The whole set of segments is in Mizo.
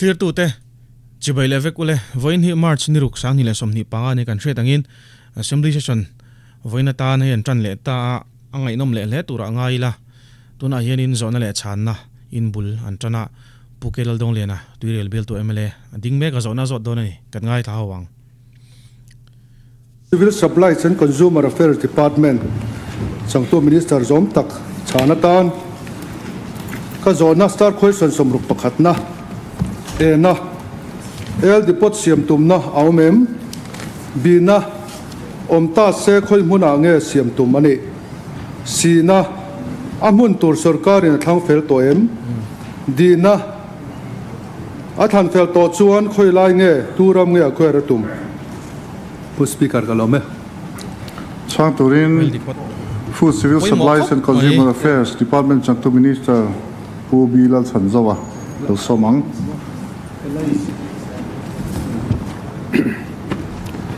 Thlirtute, Chibai leh vek ule, vawiin hi March ni ruk 2025 ni kan hriat angin Assembly Session vawiin atan hei an tan leh ta a, a ngaihnawm leh hle turah ngai ila. Tunah hianin zawhna leh chhanna in bul an tan a, Pu K Laldawngliana, Tuirial bialtu mla a ding mek a zawhna a zawt dawn a ni, kan ngaithla ho ang. Civil Supplies and Consumer Affairs Department changtu Minister zawm tak chhan atan ka zawhna star question 61na ena El Depot siam tumna a awm em? Bina awm ta se khawi hmunah nge siam tum a nih? Sina a hmun tur sorkarin a thlang fel tawh em? Dina a thlan fel tawh chuan khawi lai nge tu ram nge a khawi a tum? Pu Speaker ka lawm e. Chhang turin Food Civil Supplies and Consumer Affairs Department changtu Minister Pu B Lalchhanzova lo sawm ang.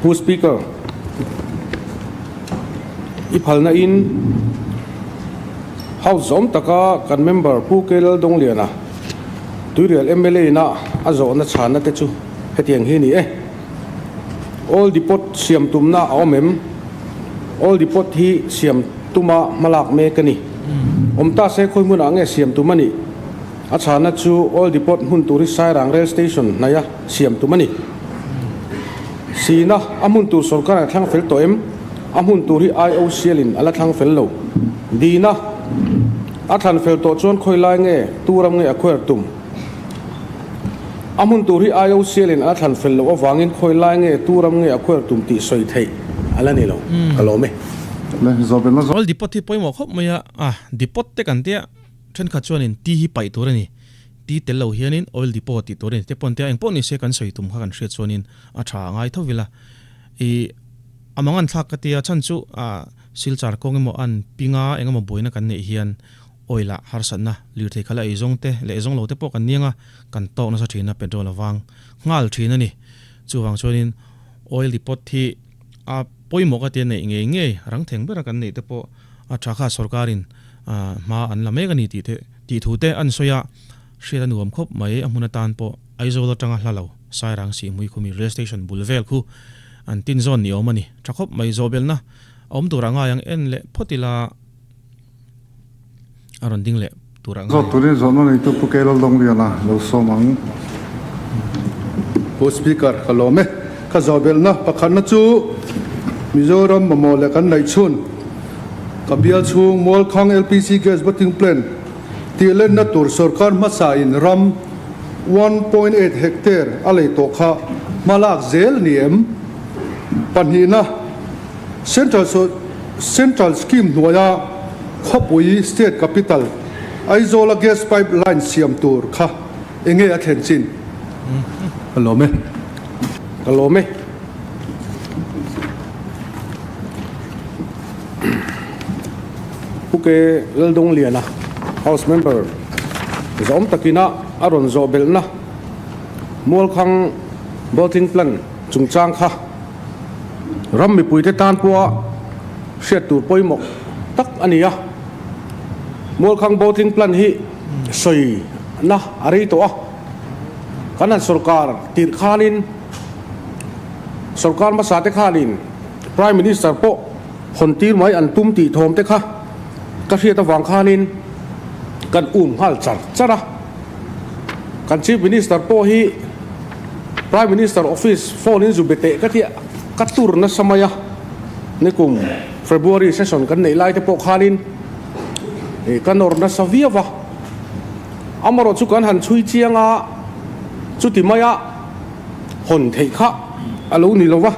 Pu Speaker, i phalna in House zawm taka kan member Pu K Laldawngliana Tuirial mla ina a zawhna chhanna te chu hetiang hi a ni e. Oil Depot siam tumna a awm em? Oil Depot hi siam tuma hmalak mek a ni. Awm ta se khawi hmunah nge siam tum a nih? A chhana chu Oil Depot hmun tur hi Sairang Rail Station hnaia siam tum a ni. Sina, a hmun tur sorkar a thlang fel tawh em? A hmun tur hi IOCL in a la thlang fel lo. Dina, a thlan fel tawh chuan khawi lai nge, tu ram nge a khuair tum? A hmun tur hi IOCL in a thlan fel loh avangin khawi lai nge tu ram nge a khuair tum tih sawi theih a la ni lo. Ka lawm e. Oil depot hi pawimawh khawp mai a, a depot te kan tia thenkhat chuanin tea hi paih tur a ni, tea tel lo hianin oil depot tih tur a ni te pawh an tia, engpawh ni se kan sawi tum kha kan hriat chuanin a tha a ngai tho ila i a mangan thlak ka tia chhan chu a silchar kawng emaw an pinga engemaw buaina kan neih hian Oil ah harsatna, lirthei khala ei zawng te leh zawng lo te pawh kan niang a, kan tawk nasa thin a, petrol a vang nghal thin a ni. Chuvang chuanin oil depot hi a pawimawh ka tia neih ngei ngei rang theng bera kan neih te pawh a tha kha sorkarin hma an la mek a ni tih te tih thu te an sawi a, hriat a nuam khawp mai a hmun atan pawh Aizawl atanga hla lo Sairang Sihhmui khumi rail station bul vel khu an tin zawn ni awm a ni. Tha khawp mai zawhbelna a awm turah ngai ang en leh phawt ila. A rawn ding leh tur ah ngai. Zawt turin zawhna neitu Pu K Laldawngliana lo sawm ang. Pu Speaker, ka lawm e. Ka zawhbelhna pakhatna chu Mizoram mamawh leh kan neih chhun ka bial chhung Mualkhang LPG Gas Bottling Plant tih lenna tur sorkar hmasa in ram 1.8 hectare a lei tawh kha hmalak zel ni em? Pahnihna. Central Central Scheme hnuaia khawpui, State Capital, Aizawla gas pipe line siam tur kha enge a thlen chin? Ka lawm e. Ka lawm e. Pu K. Laldawngliana, House Member, zawm takina a rawn zawh belhna Mualkhang Bottling Plant chungchang kha Ram mipuite tan pawha hriat tur pawimawh tak a ni a. Mualkhang bottling plant hi sawina a rei tawh a. Kan han sorkar tirh khanin sorkar hmasa te khanin Prime Minister pawh hawn tir mai an tum tih thawm te kha ka hriat avang khanin kan um nghal char char a. Kan Chief Minister pawh hi Prime Minister Office phone in zu be teh ka tia ka tur nasa mai a, nikum February session kan neih lai te pawh khanin ka nawr nasa viau a, amarawh chu kan han chhui chiang a, chuti maia hawn theih kha a lo ni lo va,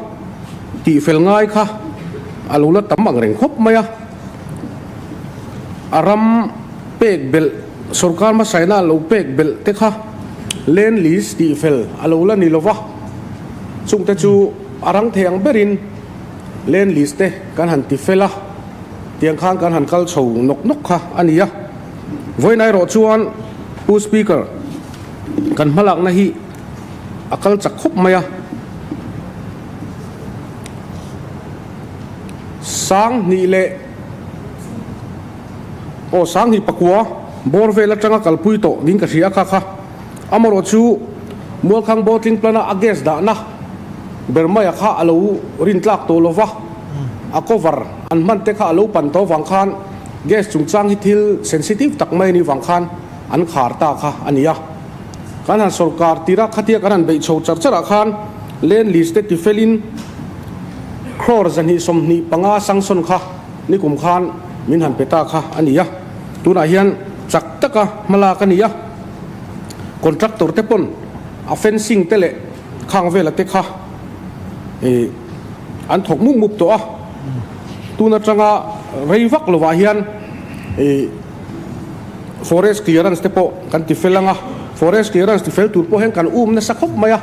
tih fel ngai kha a lo la tam ang reng khawp mai a, a ram pek belh. Sorkar hmasaina lo pek belh te kha land lease tih fel a lo la ni lo va, chungte chu a rang thei ang berin land lease te kan han ti fel a, tiang khan kan han kal chho nawk nawk kha a ni a. Vawiin erawh chuan Pu Speaker, kan hmalakna hi a kal chak khawp mai a, 2000 leh. Aw 2009 bawr vel atanga kalpui tawh ding ka hria kha kha. Amarawh chu Mualkhang bottling plant a a gas dahna ber maia kha a lo rintlak tawh lova, a cover an hman te kha a lo pan tawh vang khan gas chungchang hi thil sensitive tak mai a nih vang khan an khar ta kha a ni a. Kan han sorkar tira khatia kan han beih chho char char ah khan land lease te tifelin crore 225 sanction kha nikum khan min han pe ta kha a ni a. Tunah hian chak taka hmalak a ni a. Contractor te pawn a fencing te leh khang vela te kha ih an thawk mup mup tawh a. Tun atanga rei vak lovah hian ih forest clearance te pawh kan ti fel ang a. Forest clearance ti fel tur pawh hian kan um nasa khawp mai a.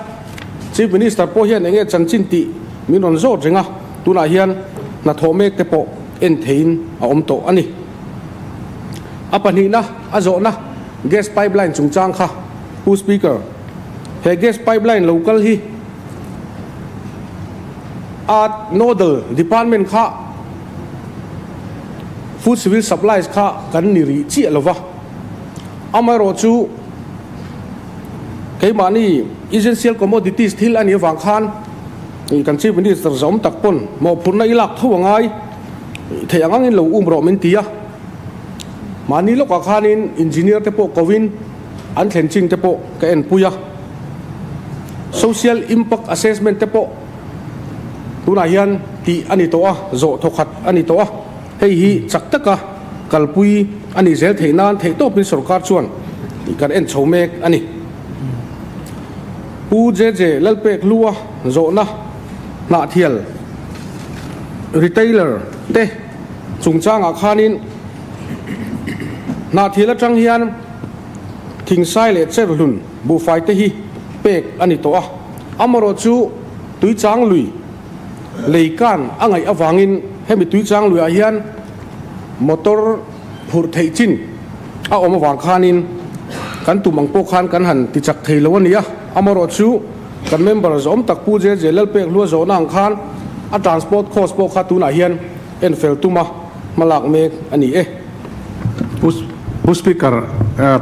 Chief Minister pawh hian enge chanchin tih min rawn zawt reng a. Tunah hian hnathawh mek te pawh en theiin a awm tawh a ni. A pahnihna a zawhna gas pipeline chungchang kha Pu Speaker, he gas pipeline lo kal hi a nodal department kha Food Civil Supplies kha kan ni rih chiah lova, amaherawhchu keimahni essential commodities thil a nih avang khan kan Chief Minister zawm tak pawn mawhphurhna i lak tho a ngai theih ang angin lo um rawh min ti a. Mahni lawkah khanin engineer te pawh koin an thlen chin te pawh ka enpui a. Social impact assessment te pawh tunah hian tih a ni tawh a, zawh thawkhat a ni tawh a. Hei hi chak taka kalpui a nih zel theih nan theihtawpin sorkar chuan kan en chho mek a ni. Pu JJ Lalpek Hlua zawhna Hnahthial retailer te chungchangah khanin Hnahthial atang hian thingsai leh cherhlun buhfai te hi pek a ni tawh a, amarawh chu tuichang lui lei kan a ngaih avangin hemi tuichang luiah hian motor phurh theih chin a awm avang khanin kan tum ang pawh khan kan han tichak thei lo a ni a, amarawh chu kan member zawm tak Pu JJ Lalpek Hlua zawhna ang khan a transport cost pawh kha tunah hian en fel tuma hmalak mek a ni e. Pu Speaker,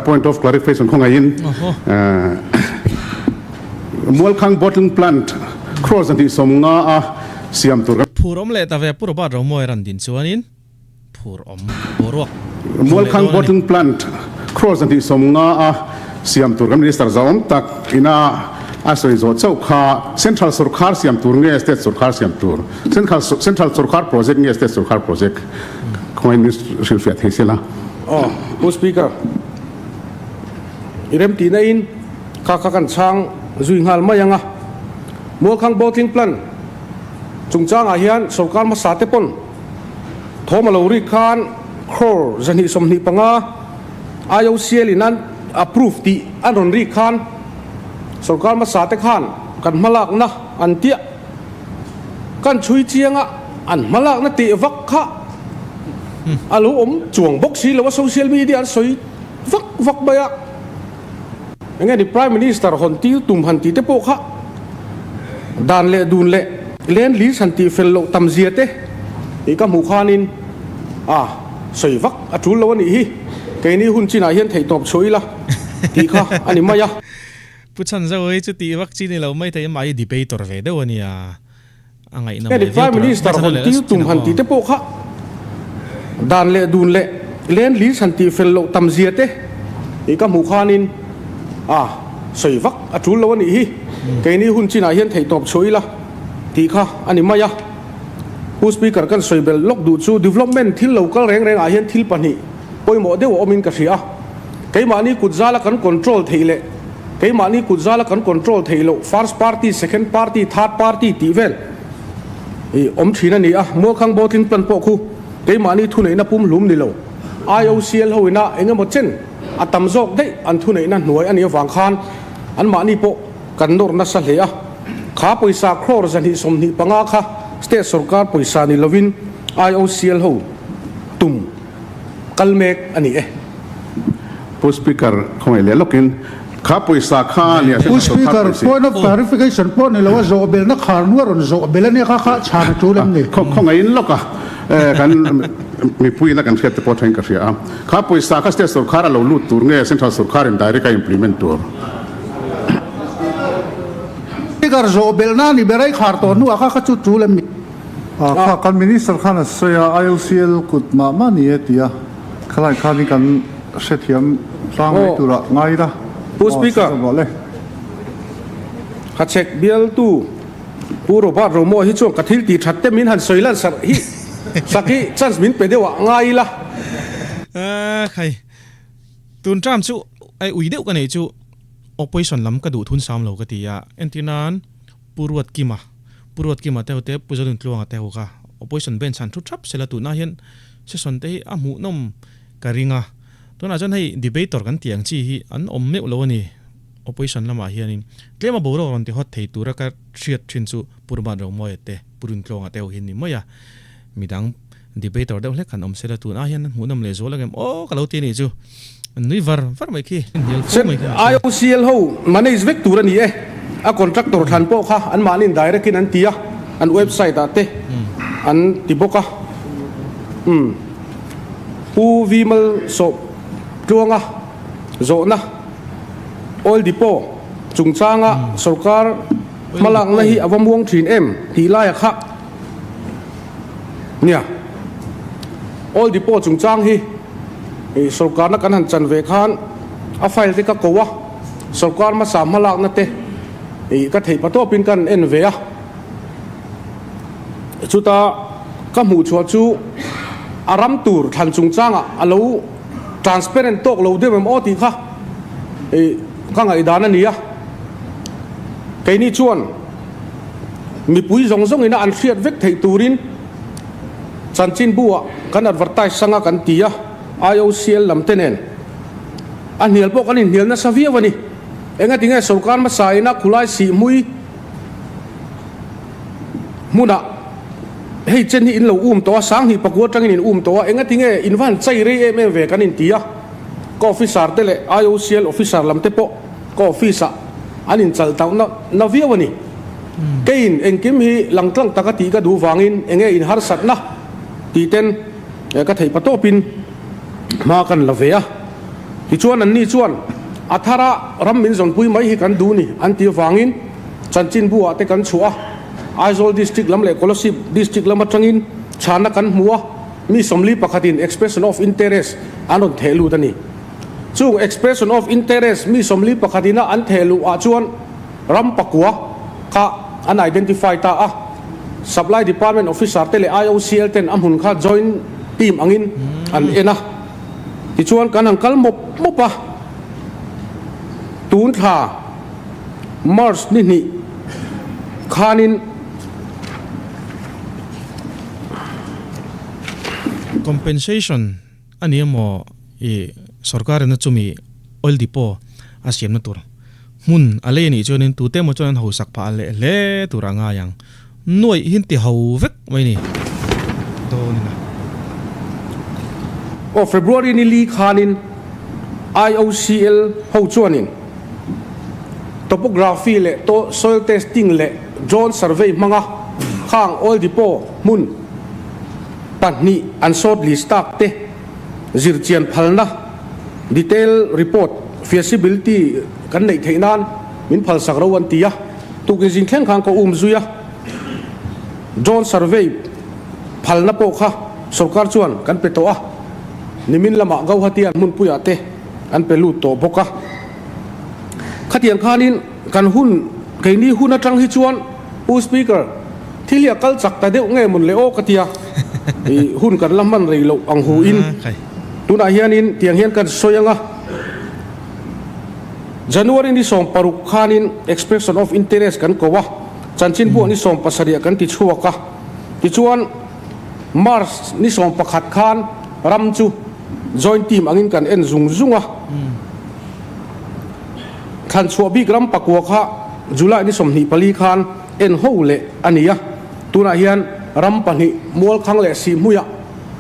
point of clarification khawngaihin Mualkhang bottling plant crore 250 a siam tur kan. Phur awm leh ta ve Pu Robert Romawi ran din chuanin phur awm boruak chum leh Mualkhang dawn a ni. bottling plant crore 250 a siam tur kan Minister zahawm tak ina a sawi zawh chauh kha Central sorkar siam tur nge State sorkar siam tur? Central Central sorkar project nge State sorkar project? Khawngaih min hrilhfiah thei sela. Aw, Pu Speaker, i remtihna in kha kha kan chhang zui nghal mai ang a. Mualkhang bottling plant chungchangah hian sorkar hmasa te pawn thawm a lo rik khan crore 225 IOCL in an approve tih an rawn rik khan sorkar hmasa te khan kan hmalakna an tiah. Kan chhui chiang a, an hmalakna teh vak kha a lo awm chuang bawk si lo a, social media an sawi vak vak mai a. Enge ni Prime Minister hawn tir tum han tih te pawh kha dan leh dun leh land lease han tih fel loh tam zia te ih ka hmuh khanin a sawi vak a tul lo a nih hi, keini hun chinah hian theihtawp chhuah ila tih kha a ni mai a. Pu Chhanzo hi chu tih vak chi ni lo mai thei amah hi debater ve deuh a nia, a ngaihnawm Hemi leh viau Prime tur a. Minister Hmaichhan hawn leh tir tum han tih te pawh kha dan leh dun leh land lease han tih fel loh tam zia te ih ka hmuh khanin a sawi vak a tul lo a nih hi. Keini hun chinah hian theihtawp chhuah ila tih kha a ni mai a. Pu Speaker kan sawi belh lawk duh chu development thil lo kal reng rengah hian thil pahnih pawimawh deuh a awmin ka hria a. Keimahni kut zala kan control theih leh keimahni kut zala kan control theih loh first party, second party, third party tih vel i awm thin a ni a. Mualkhang bottling plant pawh khu keimahni thuneihna pumhlum ni lo. IOCL ho ina eng emaw chen a tam zawk daih an thuneihna hnuai a nih avang khan anmahni pawh kan nawr nasa hle a. Kha pawisa crore 225 kha state sorkar pawisa ni lovin IOCL ho tum kal mek a ni e. Pu Speaker, khawngaih leh lawkin kha pawisa kha nia Pu Speaker, point of clarification pawh ni lo a, zawh belna khar hnu a rawn zawh bel a nia kha kha chhan a tul em ni? Khawngaihin lawk a, kan mipuiin a kan hriat te pawh thain ka hria a, kha pawisa kha state sorkar a lo lut tur nge central sorkar in direct a implement tur? Speaker, zawh belhna a ni ber a, i khar tawh hnuah kha kha chu tul em ni? Kha kan Minister khan a sawi a, IOCL kut mah mah ni e ti a, khalai khanin kan hrethiam tlang mai turah ngai ila. Pu Speaker, Hachhek bialtu Pu Robert Romoa hi chuan ka thil tih that te min han sawi lan sarh hi sak hi chance min pe deuh ah ngai ila. Khai, tun term chu ai ui deuh ka neih chu opposition lam ka duh thun sam lo ka ti a, entir nan Pu Ruatkima, Pu Ruatkima te ho te Pu Zodintluanga te ho kha opposition bench han thu thap sela tunah hian session te hi a hmuhnawm ka ring a, tunah chuan hei debater kan tih ang chi hi an awm meuh lo a ni. Opposition lamah hianin tlem a boruak rawn ti hawt thei tura ka hriat thin chu Pu Rumat Romoia te, Pu Rintluanga te ho hi ni mai a. Midang debater deuh hlek han awm sela tun ah hian an hmuhnawm leh zual angem aw ka lo ti a nih chu. An nui var var mai khi. Hnial fo mai khi. IOCL ho manage vek tur a ni e. A contractor thlan pawh kha anmahniin direct in an ti a, an website ah te an ti bawk a. Umm Pu Vimal Sawh Tluanga zawhna. Oil Depot chungchanga sorkar hmalakna hi a va muang thin em tih laia kha nia. Oil Depot chungchang hi sorkarna kan han chan ve khan a file te ka ko a, sorkar hmasa hmalakna te ka theih patawpin kan en ve a. Chuta ka hmuh chhuah chu a ram tur thlan chungchangah a lo. Transparent tawk lo deuh em aw tih kha i ka ngaihdan a ni a. Keini chuan mipui zawng zawngin a an hriat vek theih turin chanchinbu-ah kan advertise sanga kan ti a, IOCL lam te nen a hnial pawh kan inhnial nasa viau a ni. Engatinge sorkar hmasa ina khulai sihhmui hmunah hei chen hi in lo um tawh a, sanghnih pakua atangin in um tawh a, enga tinge in va han chai rei em em ve kan inti a, ka officer te leh IOCL officer lam te pawh ka office ah an inchalh tauh na na viau a ni. Keiin engkim hi langtlang taka tih ka duh vangin enge in harsatna tih ten ka theih patawpin hma kan la ve a, tichuan anni chuan a thara ram min zawnpui mai hi kan duh ni an tih avangin chanchinbu ah te kan chhuah a. Aizawl District lam leh Kolasib District lam atangin chhanna kan hmu a, mi 41 in Expression of Interest an rawn theh lut a ni. Chung Expression of Interest mi 41 ina an theh luh ah chuan ram pakua kha an identify ta a, Supply Department Officer te leh IOCL ten a hmun kha joint team angin an en a, tichuan kan han kal mawp mawp a, tun thla. March ni hnih khanin. Compensation a ni emaw i sorkarin a chumi oil depot a siamna tur hmun a lei a nih chuanin tute emaw chuan an hausak phah leh hle tur a ngai ang. Nuaih hi an ti ho vek mai ni dawn ina. Aw February ni li khanin IOCL ho chuanin Topography leh soil testing leh drone survey hmanga khang oil depot hmun pahnih an short list tak te zirchian phalna detail report feasibility kan neih theih nan min phalsak ro an ti a, tukin zing thleng khan ka um zui a, drone survey phalna pawh kha sorkar chuan kan pe tawh a, nimin lamah Gauhati an hmunpuiah te an pe lut tawh bawk a. Khatiang khanin kan hun keini hun atang hi chuan Pu Speaker, thil hi a kal chak ta deuh nge mawn le aw ka tia, i hun kan la hman rei loh ang hu in tunah hianin tiang hian kan sawi ang a, January ni 16 khanin expression of interest kan ko a, chanchinbuah ni 17 ah kan ti chhuak a, tichuan March ni 11 khan ram chu Joint team angin kan en zung zung a, thlan chhuah bik ram pakua kha July ni 24 khan en ho leh a ni a, tunah hian ram pahnih Mualkhang leh Sihhmuiah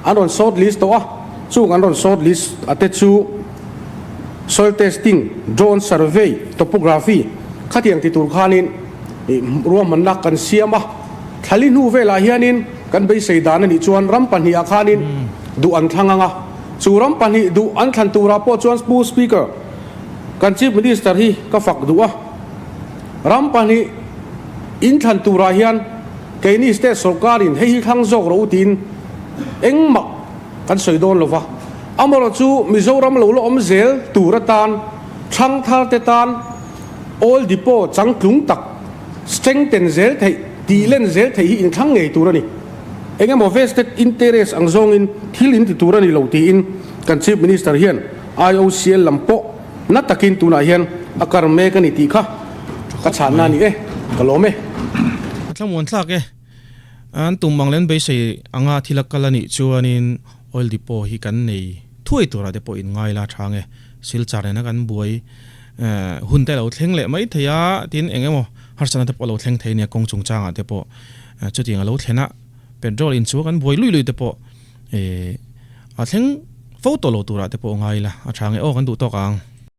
an rawn short list tawh a, chung an rawn short list a te chu soil testing, drone survey, topography khatiang ti tur khanin ruahmanna kan siam a, thlali hnu velah hianin kan beisei dan a nih chuan ram pahnih ah khanin duh an thlang ang a, chu ram pahnih duh an thlan turah pawh chuan Pu Speaker, kan Chief Minister hi ka fak duh a, ram pahnih. Inthlan turah hian keini state sorkarin hei hi thlang zawk rawh u tiin engmah kan sawi dawn lo va. Amaherawhchu Mizoram lo la awm zel tur atan thangthar te tan Oil Depot changtlung tak strengthen zel theih, tih len zel theih hi inthlang ngei tur a ni. Engemaw vested interest ang zawngin thil in ti tur a ni lo tiin kan Chief Minister hian IOCL lam pawh na takin tunah hian a kar mek a ni tih kha ka chhanna a ni e, ka lawm e. A thlamuan thlak e. An tum ang leh an beisei anga thil a kal a nih chuanin Oil Depot hi kan nei thuai turah te pawh in ngai la tha nge. Silchar nena kan buai hun te a lo thleng leh mai thei a, tin eng emaw harsatna te pawh a lo thleng thei nia kawng chungchangah te pawh chutiang a lo thlen a, petrol in chu kan buai lui lui te pawh a thleng fo tawh lo turah te pawh ngai la a tha nge aw kan duh tawk ang.